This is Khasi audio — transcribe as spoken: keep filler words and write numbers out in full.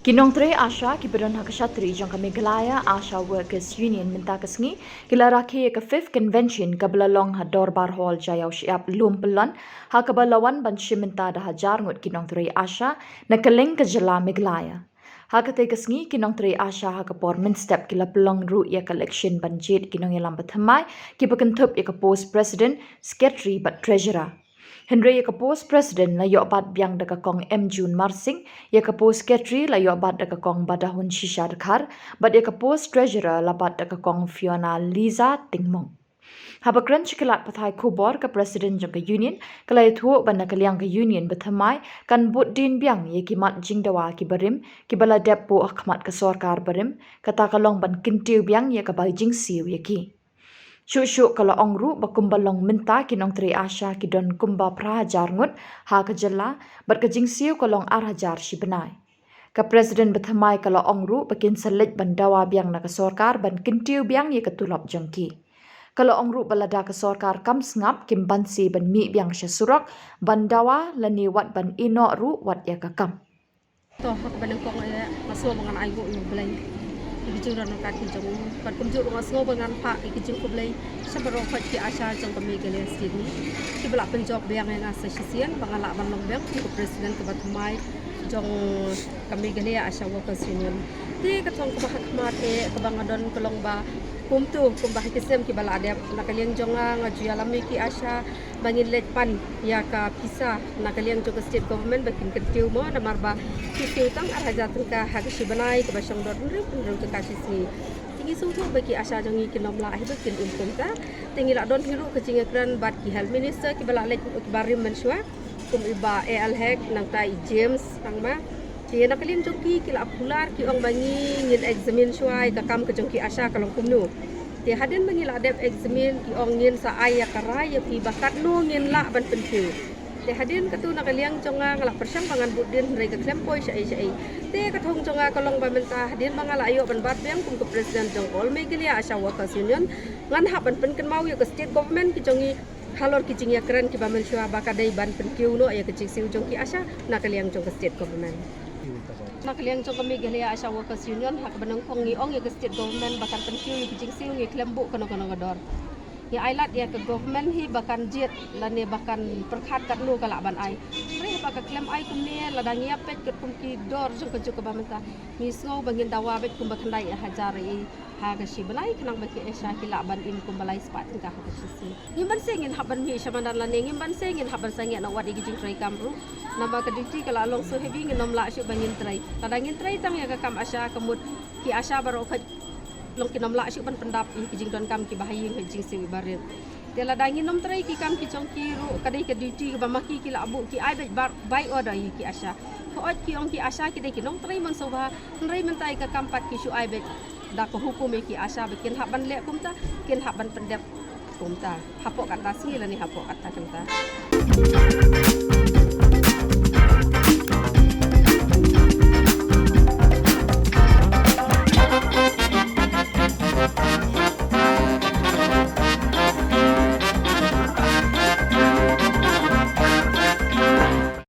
Ki nongtrei ASHA kiba don ha ka shatri jong ka Meghalaya ASHA Workers Union mynta ka sngi ki la rakhe ïa ka fifth convention kaba la long ha Dorbar Hall Jaiaw Shyiap, Lum Pyllon, ha kaba la wan ban shim bynta da hajar ngut ki nongtrei ASHA na kylleng ka jylla Meghalaya. Ha katei ka sngi ki nongtrei ASHA ha ka por mynstep ki la pynlong ruh ïa ka election ban jied ki nongïalam bathymmai kiba kynthup ïa ka post president, secretary bad treasurer. Hynrei ïa ka post president la ïoh bat biang da ka Kong M June Marsing, ïa ka post secretary la ïoh bat da ka Kong Badahun Shisha Dkhar, bad ïa ka post treasurer la bat da ka Kong Fiona Liza Tingmong. Haba kren sha ki lad pathai khubor, ka president jong ka union ka la ïathuh ba na ka liang ka union bathymmai kan bud dien biang ïa ki mat jingdawa kiba rim kiba la dep buh ha khmat ka sorkar barim, kata ka long ban kyntiew biang ïa ka bai jingsiew ïa ki. Shuh shuh ka la ong ruh ba kumba long mynta ki nongtrei ASHA ki don kumba phra hajar ngut ha ka jylla, bad ka jingsiew ka long ar hajar shi bnai. Ka president bathymmai ka la ong ruh ba kin sa leit ban dawa biang na ka sorkar ban kyntiew biang ïa ka tulop jong ki. Ka la ong ruh ba lada ka sorkar kam sngap, kim banse ban mih biang sha surok ban dawa lane wat ban ïehnoh ruh wat ïa ka kam. To, ha kaba nyngkong eh, nga sngew ba ngan ainguh ïa U Blei ïa ki jingdon ryngkat ki jong u. Bad kumjuh ruh nga sngew ba ngan phah ïa ki jingkhublei sha baroh khoit ki ASHA jong ka Meghalaya State ne, kiba la pynjop biang ïa nga sa shisien ba nga lah ban long biang kum ka president kaba thymmai jong ka Meghalaya ASHA Workers Union. Te ka thong kaba ha khmat eh kaba nga don ka long ba kumto, kumba ha ki snem kiba la dep, na ka liang jong nga nga ju ïalam ïa ki ASHA ba ngin leit pan ïa ka pisa na ka liang jong ka state government ba kin kyntiew mo, namar ba ki siew tang ar hajar tyngka ha ka shi bnai, kaba shong dor hynriew hynriew tyngka shi sngi. Te ngi sngewthuh ba ki ASHA jong ngi kin ym lah hi ba kin im kumta. Te ngi la don hi ruh ka jingïakren bad ki health minister kiba la leit, kiba rim mynshuwa, kum i Bah A L Hek, nangta i James Sangma. Te na ka liang jong ki, ki la kular, ki ong ba ngi ngin examine shuwa ïa ka kam ka jong ki ASHA ka long kumno. Te hadien ba ngi la dep examine, ki ong ngin sa ai ïa ka rai ïa phi ba katno ngin lah ban pynkiew. Te hadien katu na ka liang jong nga, nga la pyrshang ba ngan bud dien hynrei ka khlem poi shaei shaei. Te ka thong jong nga ka long ba mynta hadien ba nga la ïoh ban bat biang kum ka president jong ka All Meghalaya ASHA Workers Union, ngan hap ban pynkynmaw ïa ka state government ki jong ngi halor ki jingïakren kiba mynshuwa ba ka dei ban pynkiew noh ïa ka jingsiew jong ki ASHA na ka liang jong ka state government. Na ka liang jong ka Meghalaya ASHA Workers Union, ha kaba nyngkong ngi ong ïa ka state government ba kan pynkiew ïa ka jingsiew, ngi khlem buh kano kano ka dor. Ngi ai lad ïa ka government hi ba kan jied lane ba kan pyrkhat katno ka lah ban ai. Hynrei haba ka khlem ai kumne, lada ngi ïa peit katkum ki dor jong ka juk kaba mynta, ngi sngew ba ngin dawa beit kumba khyndai hajar ïa ha ka shi bnai khnang ba ki ASHA ki lah ban im kumba lai spah tyngka ha ka shi sngi. Ngim banse ngin hap ban mih sha madan lane ngim banse ngin hap ban sangeh na wad ïa ki jingtrei kam ruh. Namar ka duty ka la long so heavy, ngin ym lah shuh ba ngin trei. Lada ngin trei tang ïa ka kam ASHA, ka mut ki ASHA baroh khoit long kin ym lah shuh ban pyndap ïa ki jingdonkam kiba ha ïing ha jingsiew iba rit. Te lada ngin ym trei ki kam ki jong ki ruh, ka dei ka duty kaba ma ki ki la buh, ki ai beit bar-, by order ïa ki ASHA. Hooid ki ong ki ASHA ki dei ki nongtrei mynshuwa, hynrei mynta ïa ka kam pat ki shu ai beit da ka hukum ïa ki ASHA ba kin hap ban leh kumta, kin hap ban pyndep kumta. Hapoh kata sngi lane hapoh kata kynta.